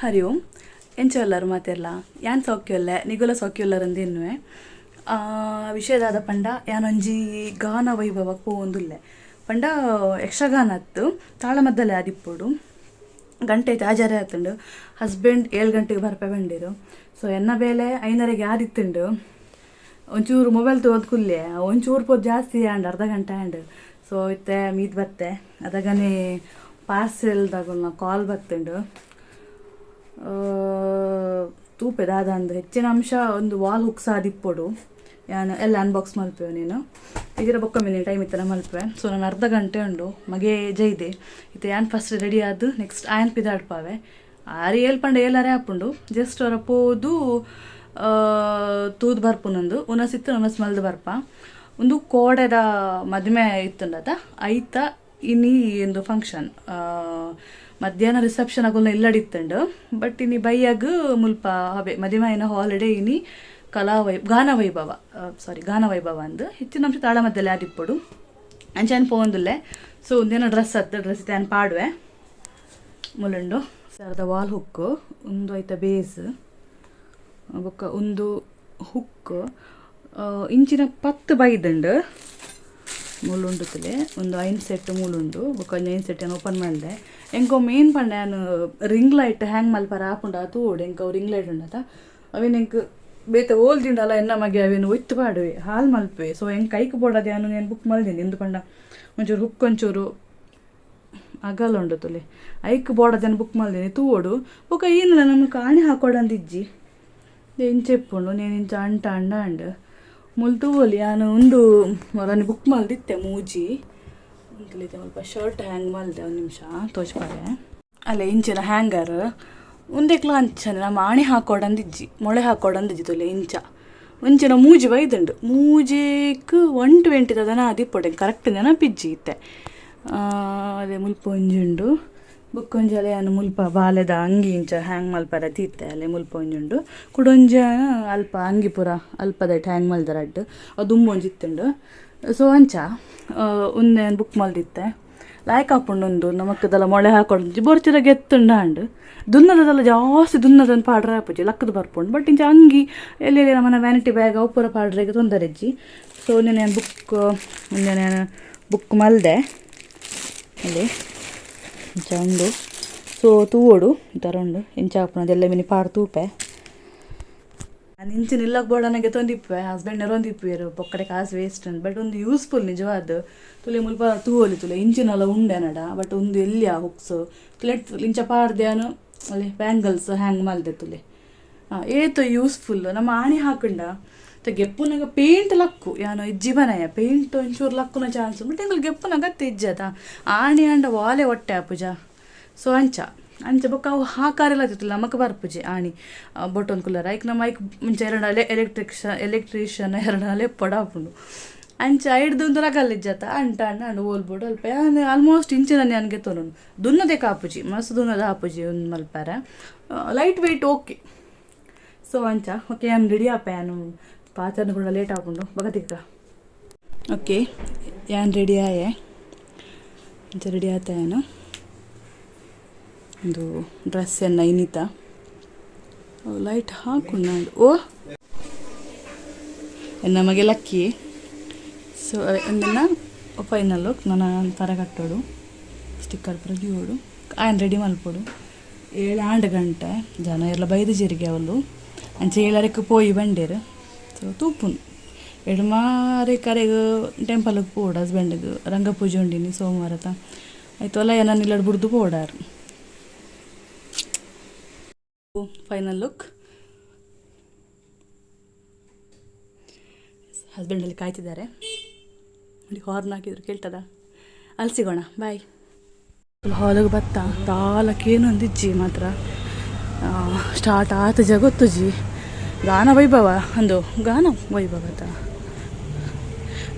ಹರಿ ಓಂ. ಎಂಚ ಉಲ್ಲರ್ ಮಾತೆರ್ಲ? ಯಾನ್ ಸೌಖ್ಯ ಉಲ್ಲೆ, ನಿಗುಲ ಸೌಖ್ಯ ಉಲ್ಲರ್ ಅಂದ್ ಎನ್ನುವೆ. ವಿಷಯದಾದ ಪಂಡ ಯಾನೊಂಜಿ ಗಾನ ವೈಭವ ಪೋವೊಂದುಲ್ಲೆ ಪಂಡ ಯಕ್ಷಗಾನ ಅತ್ತು ತಾಳಮದ್ದಲೆ ಆದಿಪ್ಪೊಡು. ಗಂಟೆ ಆಜರೆ ಆತುಂಡು. ಹಸ್ಬೆಂಡ್ 7 ಗಂಟೆಗೆ ಬರ್ಪೆ ಬಂದಿರು. ಸೊ ಎನ್ನ ಬೇಲೆ 5:30ಗೆ ಆದಿತ್ತುಂಡು. ಒಂಚೂರು ಮೊಬೈಲ್ ತಗೋದು ಕುಲ್ಲೆ ಒಂಚೂರು ಪೋದು ಜಾಸ್ತಿ ಆಂಡ್, ಅರ್ಧ ಗಂಟೆ ಆಂಡ್. ಸೊ ಇತ್ತೆ ಮೀದ್ ಬತ್ತೆ. ಅದಗನೆ ಪಾರ್ಸೆಲ್ ದಾಗುಲ್ನ ಕಾಲ್ ಬತ್ತುಂಡು. ತೂಪೆ ದಾದ ಅಂದ್ ಹೆಚ್ಚಿನ ಅಂಶ ಒಂದು ವಾಲ್ ಹುಕ್ಸ್ ಆದಿಪ್ಪೊಡು. ಯಾನ್ ಎಲ್ಲ ಅನ್ಬಾಕ್ಸ್ ಮಲ್ಪೆ ನೀನು ಇದಿರ ಬೊಕ್ಕ ಮಿನಿ ಟೈಮ್ ಇತ್ತನ ಮಲ್ಪೆ. ಸೊ ನಾನು ಅರ್ಧ ಗಂಟೆ ಉಂಡು ಮಗೆ ಜೈದೆ. ಇತ್ತೆ ಯಾನ್ ಫಸ್ಟ್ ರೆಡಿ ಆದ್ ನೆಕ್ಸ್ಟ್ ಆಯನ್ ಪಿದಾಡ್ಪಾವೆ. ಆರು ಏಳ್ ಪಂಡ ಏಳರೆ ಆಪುಂಡು. ಜಸ್ಟ್ ಅವರ ಪೋದು ತೂದು ಬರ್ಪುನಂದು ಉನಸಿತ್ತು ಉನಸ್ ಮಲ್ದು ಬರ್ಪ. ಒಂದು ಕೋಡೆದ ಮದುವೆ ಇತ್ತುಂಡತ ಐತ ಇನಿ ಒಂದು ಫಂಕ್ಷನ್. ಮಧ್ಯಾಹ್ನ ರಿಸೆಪ್ಷನ್ ಅಗುಲ್ನ ಇಲ್ಲಡಿತ್ತುಂಡು. ಬಟ್ ಇನಿ ಬಯ್ಯಗ್ ಮುಲ್ಪ ಅವೇ ಮದಿಮಾಯಿನ ಹಾಲಿಡೇ ಇನಿ ಕಲಾ ವೈ ಗಾನ ವೈಭವ, ಸಾರಿ ಗಾನ ವೈಭವ ಅಂದ್ ಹೆಚ್ಚಿನ ಅಂಶ ತಾಳಮದ್ದಲೆ ಆದಿಪ್ಪೊಡು. ಅಂಚೆನ್ ಪೋವೊಂದುಲ್ಲೆ. ಸೊ ಒಂದೇನ ಡ್ರೆಸ್ ಅತ್ತು ಡ್ರೆಸ್ ಯಾನ್ ಪಾಡುವೆ. ಮುಲುಂಡು ಸರ್ದ ವಾಲ್ ಹುಕ್ ಉಂದು ಐತ ಬೇಸ್ ಬೊಕ್ಕ ಒಂದು ಹುಕ್ ಇಂಚಿನ 10 ಬೈದುಂಡು. ಮೂಲುಂಡು ತುಲೆ ಒಂದು 5 ಸೆಟ್ ಮೂಲುಂಡು. ಬೊಕ್ಕ ಒಂಜಿ 5 ಸೆಟ್ ಓಪನ್ ಮಾಡಿದೆ. ಎಂಕೋ ಮೇನ್ ಪಂಡ ಯಾನ್ ರಿಂಗ್ ಲೈಟ್ ಹ್ಯಾಂಗ್ ಮಲ್ಪರ ಆಪುಂಡು ತೂವೊಡು. ಎಂಕ ರಿಂಗ್ ಲೈಟ್ ಉಂಡತ ಅವೇನು ಎಂಕ್ ಬೇತೆ ಓಲ್ ದಿಂಡಲ ಎನ್ನ ಮಗೆ ಅವೇನು ಒಯ್ತು ಪಾಡುವೆ, ಹಾಲ್ ಮಲ್ಪುವೆ. ಸೊ ಎಂಕ್ ಕೈಕ್ ಬೋಡಾದ ಯಾನು ಏನು ಬುಕ್ ಮಲ್ದಿನಿ. ಇಂದು ಪಂಡ ಒಂಚೂರು ಹುಕ್ ಒಂಚೂರು ಅಗಲ ಉಂಡು ತುಲೆ, ಐಕ್ ಬೋಡಾದ ಬುಕ್ ಮಲ್ದಿನಿ, ತೂವೊಡು. ಬೊಕ್ಕ ಏನಿಲ್ಲ, ನಮಕ್ ಆಣಿ ಹಾಕೊಡಂದಿಜ್ಜಿ. ಇಂಚ ಇಪ್ಪುಂಡು ನೇನು ಇಂಚ ಅಂಟ ಅಂಡ ಅಂಡ್ ಮುಲ್ ತೂವೊಲಿ. ಯಾನು ಉಂದು ಮೊರನಿ ಬುಕ್ ಮಲ್ದಿತ್ತೆ ಮೂಜಿ ಉಂತುಲಿತೆ. ಮುಲ್ಪ ಶರ್ಟ್ ಹ್ಯಾಂಗ್ ಮಲ್ದೆ, ಒಂದು ನಿಮಿಷ ತೋಜ್ಪಾರೆ. ಅಲ್ಲ ಇಂಚಿನ ಹ್ಯಾಂಗರ್ ಉಂದೆಕ್ಲ ಅಂಚನೆ ನಮ್ಮ ಆಣಿ ಹಾಕೊಡಂದಿಜ್ಜಿ, ಮೊಳೆ ಹಾಕೊಡಂದಿಜ್ಜಿ. ತುಲೆ ಇಂಚ ಒಂಚಿನ ಮೂಜಿ ಬೈದುಂಡು. ಮೂಜಿಕ್ 120 ದನ ಅದಿಪ್ಪೊಡೆ, ಕರೆಕ್ಟ್ ನೆನಪಿಜ್ಜಿ ಇತ್ತೆ. ಅದೇ ಮುಲ್ಪ ಒಂಜಿ ಉಂಡು. ಬೊಕ್ಕ ಒಂಜಿ ಅಲೆ ಯಾನ್ ಮುಲ್ಪ ಬಾಲೆದ ಅಂಗಿ ಇಂಚ ಹ್ಯಾಂಗ್ ಮಲ್ಪರ ತೀತ್ತೆ. ಅಲೆ ಮುಲ್ಪ ಒಂಜಿ ಉಂಡು. ಕುಡೊಂಜಿ ಅಲ್ಪ ಅಂಗಿ ಪೂರ ಅಲ್ಪದೈಟ್ ಹ್ಯಾಂಗ್ ಮಲ್ದರ ಅಡ್ಡು ಅದು ದುಂಬು ಒಂಜಿ ಇತ್ತುಂಡು. ಸೊ ಅಂಚ ಉಂದೆ ಬುಕ್ ಮಲ್ದಿತ್ತೆ. ಲಾಯ್ಕ್ ಆಪುಂಡು ಉಂದು. ನಮಕ್ ಮೊಳೆ ಹಾಕೊಡು ಬೊರ್ಚಿದ ಗೆತ್ತುಂಡ ಅಂಡ್ ದುನ್ನದಲ್ಲ ಜಾಸ್ತಿ ದುನ್ನದನ್ನು ಪಾಡ್ರೆ ಆಪುಜಿ, ಲಕ್ಕದ ಬರ್ಪುಂಡು. ಬಟ್ ಇಂಚ ಅಂಗಿ ಎಲ್ಲೆಲ್ಲಿ ನಮ್ಮನ ವ್ಯಾನಿಟಿ ಬ್ಯಾಗ್ ಅವು ಪೂರ ಪಾಡ್ರೆಗ್ ತೊಂದರೆ ಇಜ್ಜಿ. ಸೊ ನಾನು ಬುಕ್ ನಾನು ಬುಕ್ ಮಲ್ದೆ. ಅಲ್ಲಿ ಇಂಚ ಉಂಡು. ಸೊ ತೂವೊಡು, ಈ ಥರ ಉಂಡು. ಇಂಚ ಆಪುಂಡು ಅದೆಲ್ಲ ಮಿನಿ ಪಾಡ್ ತೂಪೆ. ನಾನು ಇಂಚಿನ ಇಲ್ಲಗ್ ಬೋಡನಗೆ ತೊಂದಿಪ್ಪೆ, ಹಸ್ಬೆಂಡ್ ನೆರೊಂದಿಪ್ಪುವೆರು ಪೊಕ್ಕಡೆ ಕಾಸು ವೇಸ್ಟ್ ಅಂದ್. ಬಟ್ ಒಂದು ಯೂಸ್ಫುಲ್ ನಿಜವಾದ. ತುಲೆ ಮುಲ್ಪ ತೂವೊಲಿ, ತುಲೆ ಇಂಚಿನೆಲ್ಲ ಉಂಡೆನಡ. ಬಟ್ ಒಂದು ಎಲ್ಲಿಯ ಹುಕ್ಸ್ ತುಲೆ ಇಂಚ ಪಾಡ್ದೆ ಯಾನು. ಅಲ್ಲಿ ಬ್ಯಾಂಗಲ್ಸ್ ಹ್ಯಾಂಗ್ ಮಲ್ದೆ ತುಲೆ. ಏತ್ ಯೂಸ್ಫುಲ್. ನಮ್ಮ ಆಣಿ ಹಾಕಂಡ ಗೆಪ್ಪುನಗ ಪೇಂಟ್ ಲಕ್ಕು ಯಾನು ಇಜ್ಜಿ ಬನಯ ಪೇಂಟ್ ಒಂಚೂರು ಲಕ್ಕುನ ಚಾನ್ಸ್. ಬಟ್ ಎಂಕುಲು ಗೆಪ್ಪುನಗ ಇಜ್ಜದ ಆಣಿ ಅಂಡ ವಾಲೆ ಒಟ್ಟೆ ಆಪುಜ. ಸೊ ಅಂಚ ಅಂಚ ಬೊಕ್ಕ ಅವು ಹಾಕಾರೆಲ್ಲ ಆತಿತ್ತಲ್ಲ, ನಮಕ್ ಬರ್ಪುಜಿ ಆಣಿ ಬೊಟ್ಟೊಂದು ಕುಲ್ಲರ. ಐಕ್ ನಮ್ಮ ಐಕ್ ಮುಂಚೆ ಎರಡು ಅಲೆ ಎಲೆಕ್ಟ್ರಿಷಿಯನ್ ಎರಡು ಅಲೆ ಪೊಡಾಪುಂಡು. ಅಂಚ ಐಡ್ದು ಒಂದು ರಗಲ್ ಇಜ್ಜತ ಅಂಟ ಅಂಡ ಅಂಡ ಓಲ್ಬೋಡು. ಅಲ್ಪ ಯಾನ್ ಆಲ್ಮೋಸ್ಟ್ ಇಂಚಿನ ನನಗೆ ತೊನುಂಡು. ದುನ್ನದೆ ಕಾಪುಜಿ, ಮಸ್ತ್ ದುನ್ನದ ಆಪುಜಿ ಒಂದು ಮಲ್ಪಾರ. Light weight okay. So ಅಂಚ ಓಕೆ, ಯಾನ್ ರೆಡಿ ಆಪೆ. ಯಾನು ಪಾಚನ ಕೂಡ ಲೇಟ್ ಆಪುಂಡು ಬಗತಿಕ್ಕ. ಓಕೆ, ಯಾನ್ ರೆಡಿ ಆಯೆ. ಅಂಚ ರೆಡಿ ಆತ ಯಾನು. ಒಂದು ಡ್ರೆಸ್ ಎನ್ನ ಇನ್ನಿತ ಲೈಟ್ ಹಾಕೊಂಡು. ಓ ನಮಗೆ ಲಕ್ಕಿ. ಸೊ ಒಂದಿನ ಫೈನಲ್ ಲುಕ್. ನನ್ನ ತರೆ ಕಟ್ಟೋಡು, ಸ್ಟಿಕ್ಕರ್ ಪೂರ ದೀವೊಡು, ಆಯನ್ ರೆಡಿ ಮಲ್ಪೊಡು. 7 ಆಂಡ್ ಗಂಟೆ. ಜನ ಎಲ್ಲ ಬೈದು ಜೀರಿಗೆ ಅವಳು. ಅಂಚೆ 7:30ಕ್ಕೆ ಪೋಯಿ ಬಂಡೇರು. ಸೊ ತೂಪುನು. ಎಡ್ಮಾರೆ ಕರೆಗ್ ಟೆಂಪಲ್ಗೆ ಪೋಡು. ಹಸ್ಬೆಂಡ್ಗೆ ರಂಗಪೂಜೆ ಉಂಡಿನಿ ಸೋಮವಾರತ ಆಯ್ತು ಅಲ್ಲ. ನನ್ನ ಇಲ್ಲಡ್ ಬುಡ್ದು ಪೋಡಾರು. Final look. ಹಸ್ಬೆಂಡಲ್ಲಿ ಕಾಯ್ತಿದ್ದಾರೆ ನೋಡಿ. ಹಾರ್ನ್ ಹಾಕಿದ್ರು ಕೇಳ್ತದ. ಅಲ್ಲಿ ಸಿಗೋಣ, ಬಾಯ್. ಹಾಲಿಗೆ ಬತ್ತ ತಾಲಕ್ಕೇನು ಅಂದಿಜ್ಜಿ ಮಾತ್ರ. ಸ್ಟಾರ್ಟ್ ಆತ ಜಗತ್ತುಜಿ ಗಾನ ವೈಭವ ಅಂದು ಗಾನ ವೈಭವತ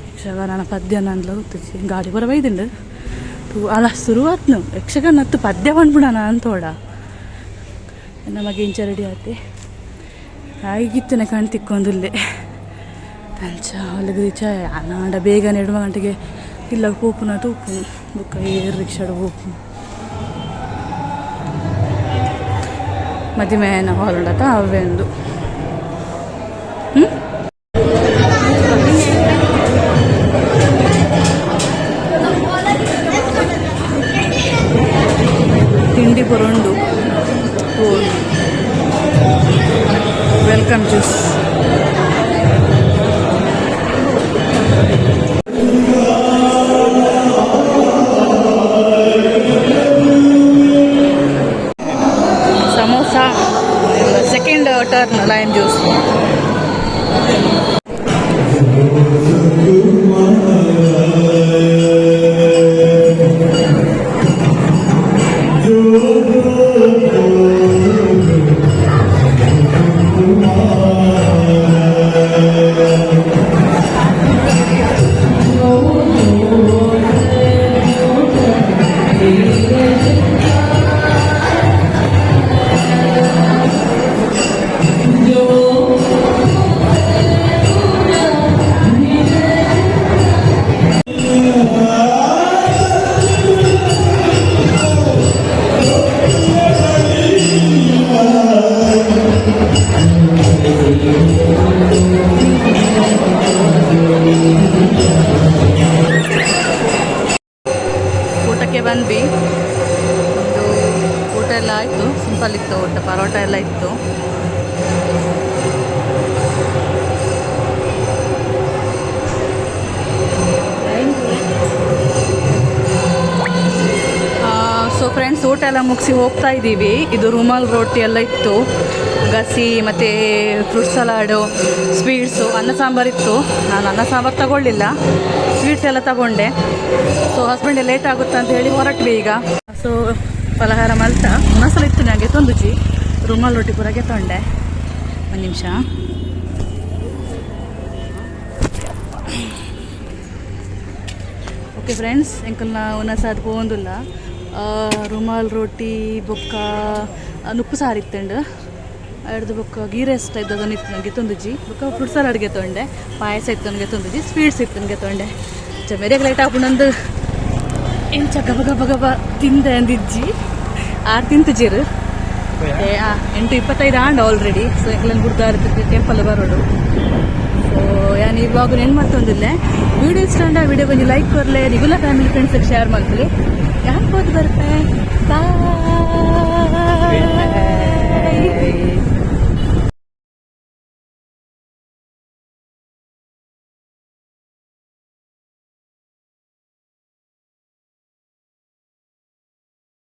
ಯಕ್ಷಗಾನ ಪದ್ಯ ಅಂದ್ಲ ಗೊತ್ತುಜಿ. ಗಾಡಿ ಬರ ಬೈದುಂಡು ಅಲ್ಲ ಶುರುವಾತ್ನು ಯಕ್ಷಗಾನ ಹತ್ತು ಪದ್ಯ ಬಂದ್ಬಿಡೋಣ ಅಂತೋಡ. ನಮಗೆ ಇಂಚ ರೆಡಿ ಆತೆ. ಹಾಗಿತ್ತನೆ ಕಾಣ್ತಿಕ್ಕೊಂದುಲ್ಲೆ. ಅಂಚ ಅಲ್ಲಿಗೆ ಅನಾಂಡ ಬೇಗನೆ 2 ಗಂಟೆಗೆ ಇಲ್ಲ ಪೋಪುನ ತೂಪು. ಬೊಕ್ಕ ಏರ್ ರಿಕ್ಷಾಡ್ ಪೋಪು. ಮದಿಮೆನ ಹಾಲ್ ಉಂಡತ ಅವೇ ಒಂದು. ತಿಂಡಿ ಪುರುಂಡು, welcome juice. Samosa, second turn lime juice. ಊಟಕ್ಕೆ ಬಂದ್ವಿ. ಒಂದು ಊಟ ಎಲ್ಲ ಆಯಿತು. ಸಿಂಪಲ್ ಇತ್ತು ಊಟ, ಪರೋಟ ಎಲ್ಲ ಇತ್ತು. ಸೊ ಫ್ರೆಂಡ್ಸ್, ಊಟ ಎಲ್ಲ ಮುಗಿಸಿ ಹೋಗ್ತಾ ಇದ್ದೀವಿ. ಇದು ರೂಮಾಲ್ ರೋಟಿ ಎಲ್ಲ ಇತ್ತು, ಗಸಿ ಮತ್ತು ಫ್ರೂಟ್ ಸಲಾಡು, ಸ್ವೀಟ್ಸು, ಅನ್ನ ಸಾಂಬಾರು ಇತ್ತು. ನಾನು ಅನ್ನ ಸಾಂಬಾರು ತಗೊಳ್ಳಿಲ್ಲ, ಸ್ವೀಟ್ಸ್ ಎಲ್ಲ ತಗೊಂಡೆ. ಸೊ ಹಸ್ಬೆಂಡ್ ಲೇಟ್ ಆಗುತ್ತಾ ಅಂತ ಹೇಳಿ ಹೊರಟ್ವಿ ಈಗ. ಸೊ ಫಲಹಾರ ಮಲ್ತ ಮಸಾಲೆ ಇತ್ತು ನನಗೆ ತೊಂದುಜಿ. ರೂಮಾಲ್ ರೋಟಿ ಪೂರಗೆ ತೊಂಡೆ. ಒಂದು ನಿಮಿಷ. Okay friends, ಎಂಕಲ್ನ ಉನಸಾದ್ ಪೋಂದುಲ್ಲ. ರುಮಾಲ್ ರೋಟಿ ಬೊಕ್ಕ ನುಪ್ಪು ಸಾರು ಇತ್ತಂಡು. ಅಡ್ದು ಬೊಕ್ಕ ಗೀ ರೈಸ್ ಟೈಪ್ ಅದನ್ನು ಇತ್ತು, ನನಗೆ ತೊಂದುಜಿ. ಬೊಕ್ಕ ಫ್ರೂಟ್ ಸಲಾಡ್ಗೆ ತೊಂಡೆ, ಪಾಯಸ ಇತ್ತು ನನಗೆ ತೊಂದುಜಿ, ಸ್ವೀಟ್ಸ್ ಇತ್ತು ನನಗೆ ತೊಂಡೆ. ಚ ಮೇರೆಗೆ ಲೈಟ್ ಆಪುಂಡಂದು ಎಂಚ ಗಬ ಗಬ ಗಬ ತಿಂದೆ ಅಂದಿಜ್ಜಿ. ಆರು ತಿಂತುಜಿರು. 8:25 ಆಂಡ್ ಆಲ್ರೆಡಿ. ಸೊ ಎಂಕ್ಲೆನ್ ಗುರ್ದಾರ ಟೆಂಪಲ್ ಬರೋಡು. ಸೊ ಯಾನ್ ಈ ವ್ಲಾಗ್ ಏನು ಮತ್ತೊಂದಿಲ್ಲ. ವಿಡಿಯೋ ಇಷ್ಟ ಅಂಡ ವಿಡಿಯೋ ಕೊಂಚ ಲೈಕ್ ಕೊರ್ಲೆ, ರೆಗ್ಯುಲರ್ ಫ್ಯಾಮಿಲಿ ಫ್ರೆಂಡ್ಸ್ ಶೇರ್ ಮಾಡ್ತೀವಿ. ಯಾಕೆ ಹೋದ್ ಬರ್ತೆ. ಬಾಯ್.